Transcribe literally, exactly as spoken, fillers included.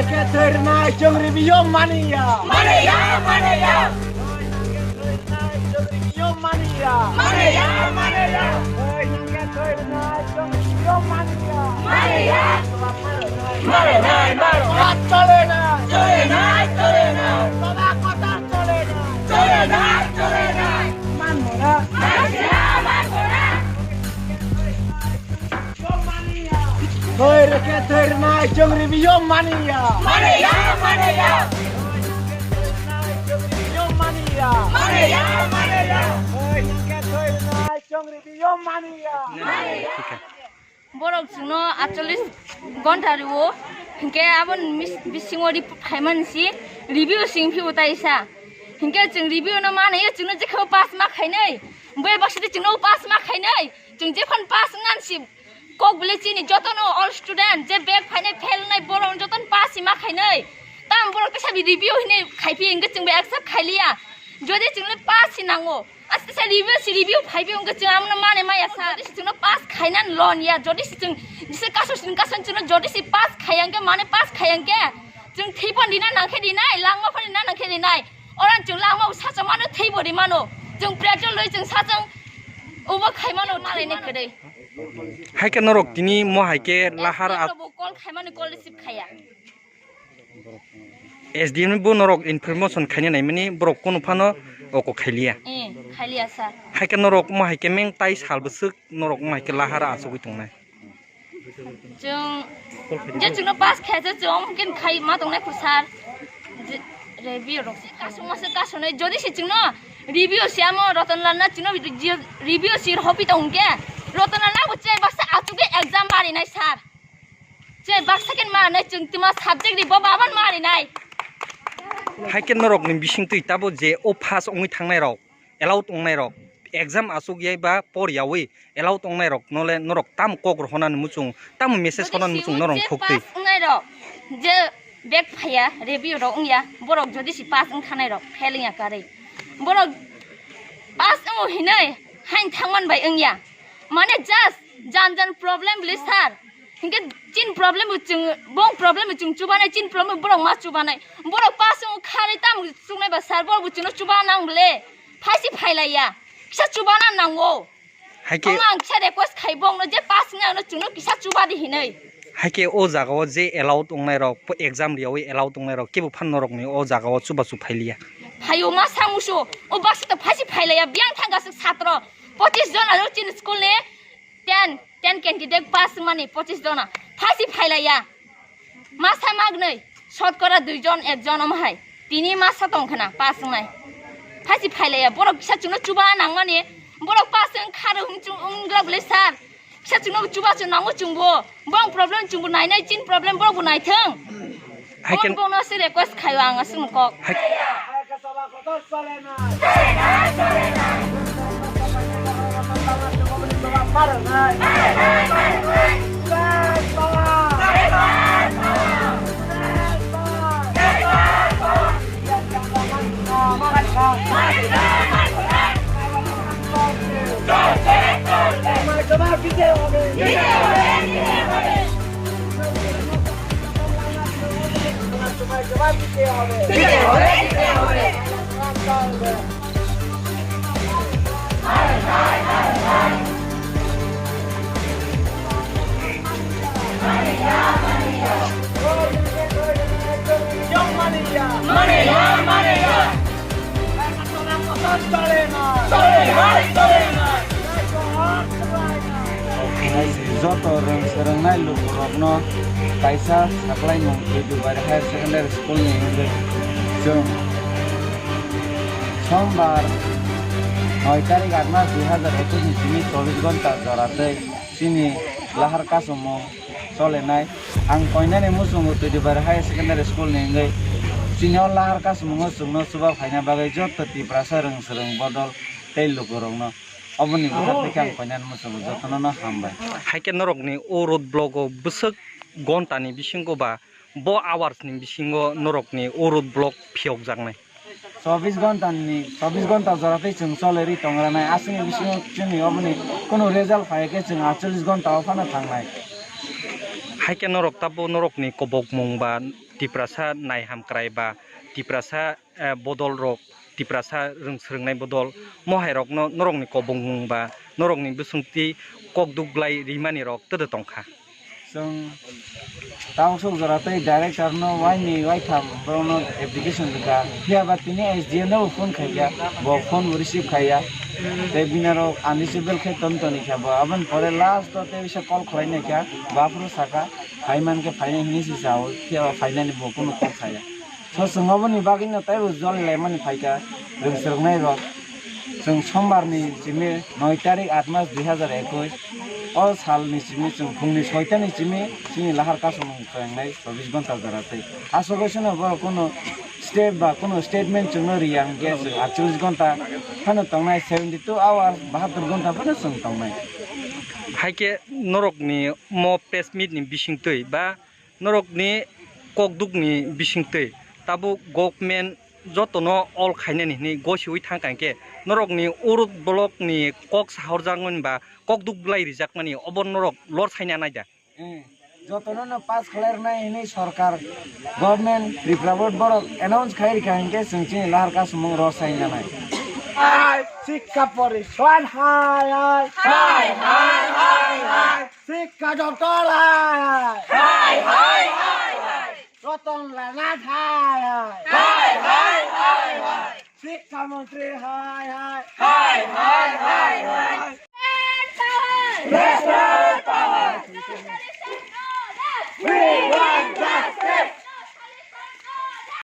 Khe thwirnai chwng ribio maniya. Maniya, maniya. Chwng ribio maniya. Maniya, maniya. Oi, nang khe thwirnai chwng ribio maniya. Maniya. Maro nai, maro. Hat chole na. Chole na, chole na. Baba kota chole na. Chole na, chole na. Man mora. Man mora, man mora. Thoi reke thoi rwnai chwng ribio maniya. Maniya, maniya. Maniya, maniya. Thoi reke thoi rwnai chwng ribio maniya. Borok chwngno atchollis gonta rwo, hinkhe aboni mis-, bisingo report khaimani si review sing phibo taisa. Hinkhe chwng review no manayo, chwngno jekhao pass ma khainai. Bui baksa de chwngno pass ma khainai. Chwng jephon pass wngna si kok bwle chini jotono all student je back phainai fail wngnai borok jotono pass si ma khainai. Tam borok teisa bi review hinwi khaiphi hinkhe chwngbo accept khailiya. Jodi chwngno pass si nango. Aste se review si review phaibi wngkhe chwng amno mane maya sa. Jodi se chwngno pass khaina lon ya. Jodi se chwng jise kaso sin kaso chwngno jodi se pass khayang khe mane pass khayang khe chwng theiphon rina nangkhe rinai, langma phon rina nangkhe rinai. Oran chwng langma sacha mano theibo rimano. Chwng pressure loi chwng sachwng ubo khaimano malai ne kwrwi. Haikhe norok tini mo haikhe lahar at- Call khaimani call receive khaya. S D M bo norok information khaina naimani borok kunu phano oko khailiya. Eh, khailiya sir. Haikhe norok mo haikhe meng tai sal bwswk norok mo haikhe lahara achugwi tongnai. Chwng je chwngno pass khaijak chwng kin khai ma tongnai khu sir. Je, review rok se kasuma se kasonai jodi se chwngno review se amo Rotonlal na chwngno review se hopi tongke Rotonlal na bo chai baksa achugwi exam marinai sir. Chai baksa kin marinai chwng tima subject ri bo baban marinai. Haikhe norok ni bising twi tabo je o pass wngwi thangnai rok, allowed wngnai rok, exam achuk yai ba por yawi allowed wngnai rok nole norok tam kok rohonani muchung, tam message honani muchung norok khuk twi. Pass wngnai rok je back phaya review rok wngya borok jodi si pass wngkhanai rok fail wngya karwi borok pass wngo hinwi hain thangman bai wngya mane just jan jan problem bwle sir. Hinkhe chin problem bo chwng, bong problem bo chwng chubanai, chin problem borok ma chubanai. Borok pass wng kharwi tamo chuknai ba sir, borok bo chwngno chuba nang bwle. Phaisi phailaiya. Kisa chubana nango. Haikhe omo ang kisa request khai bongno je pass wngna ano chwngno kisa chuba di hinwi. Haikhe o jaga o je allowed wngnai rok, exam riyawi allowed wngnai rok, kebo phan norok ni o jaga o chubachu phailiya. Phaio ma samuso, o baksa to phaisi phailaiya, biyang thangka swk satro, pochis jon alo chini school ni. Ten, ten candidate pass wngmani pochis jona. Phaisi phailaiya. Masa magnwi, sotkora dui jon, ek jon omo hai. Tini masa tongkhana pass wngnai. Phaisi phailaiya. Borok kisa chwngno chuba nangmani. Borok pass wng kharo wng chu-, wng glak le sir. Kisa chwngno chuba chwng nango chwngbo. Bong problem chwngbo nainai, chin problem borok bo naithwng. Hai ken- Bongno se request khaio ang aswk kok. Hai- Joto rwng swrwngnai lukurokno kaisa saklaimung Twidubai Higher Secondary School ni wngwi chwng Sombar noi tarik aat mas dui hazar ekush ni simi chobbish ghonta jora tei chini lahar kasumung solenai. Ang koinani muchungo Twidubai Higher Secondary School ni wngwi chini o lahar kasumungo chwngno chuba phaina bagwi joto Tiprasa rwng swrwng bodol tei lukurokno oboni bwkha tei khe ang koinani muchungo jotono no hambai. Hai khe norokni o road block o bwswk ghonta ni bisingo ba bo hours ni bisingo norokni o road block phiyokjaknai. Chobbish ghonta ni, chobbish ghonta jora tei chwng chole ri tong ranai. Aswkni bisingo chini oboni kunu result phai khe chwng aatchollish ghonta o phano thangnai. Hai khe norok tabo norokni kobokmung ba Tiprasa nai hamkrai ba Tiprasa, eh, bodol rok, Tiprasa rwng swrwngnai bodol, mo hai rokno norokni kobongmung ba norokni bwswngtwi kok duk bwlai rimani rok twdw tongkha. Chwng tabuk sok jora tei director no waini waitham borokno application rwkha. Phiya ba tini S D M no phone khaikha, bo phone bo receive khaiya. Tei bini rok unreachable khe ton toni kha bo. Aboni pore last o tei bisa call khlai naikha, bo aphuru sakha, "Phai man khe phainai," hinwi se sao, phiya ba phainani bo kunu call khaiya. So, chwng oboni bagwino teibo joli laimani phaikha, rwng swrwngnai rok. Chwng sombar ni simi noi tarik aat mas dui hazar ekush, o sal ni simi chwng phung ni soita ni simi chini lahar kasumung khengnai chobbish ghonta jora tei. Aswk bai sano borok kunu step ba kunu statement chwngno riya hwnkhe chwng aatchalish ghonta phano tongnai, seventy two hours, bahatur ghonta phano chwng tongnai. Hai khe norokni mo press meet ni bisingtwi ba norokni kokdukni bisingtwi tabuk government jotono all khainani hinwi gosiwi thangkha hinkhe norokni uruk bolokni kok sahorjakmani ba kokduk bwlai rijakmani obo norok lor saina naida. Eh, jotono no pass khlai rwnai hinwi sorkar, government, Tripura board borok announce khai rikha hinkhe chwng chini lahar kasumung lor saina nai. Hai, Sikha Porishad hai hai. Hai, hai, hai, hai. Sikha Doptor hai hai. Hai, hai, hai, hai. Ratan Lal Nath hai hai. Hai, hai, hai, hai. Sikha Mantri hai hai. Hai, hai, hai, hai. Rest power. We want justice.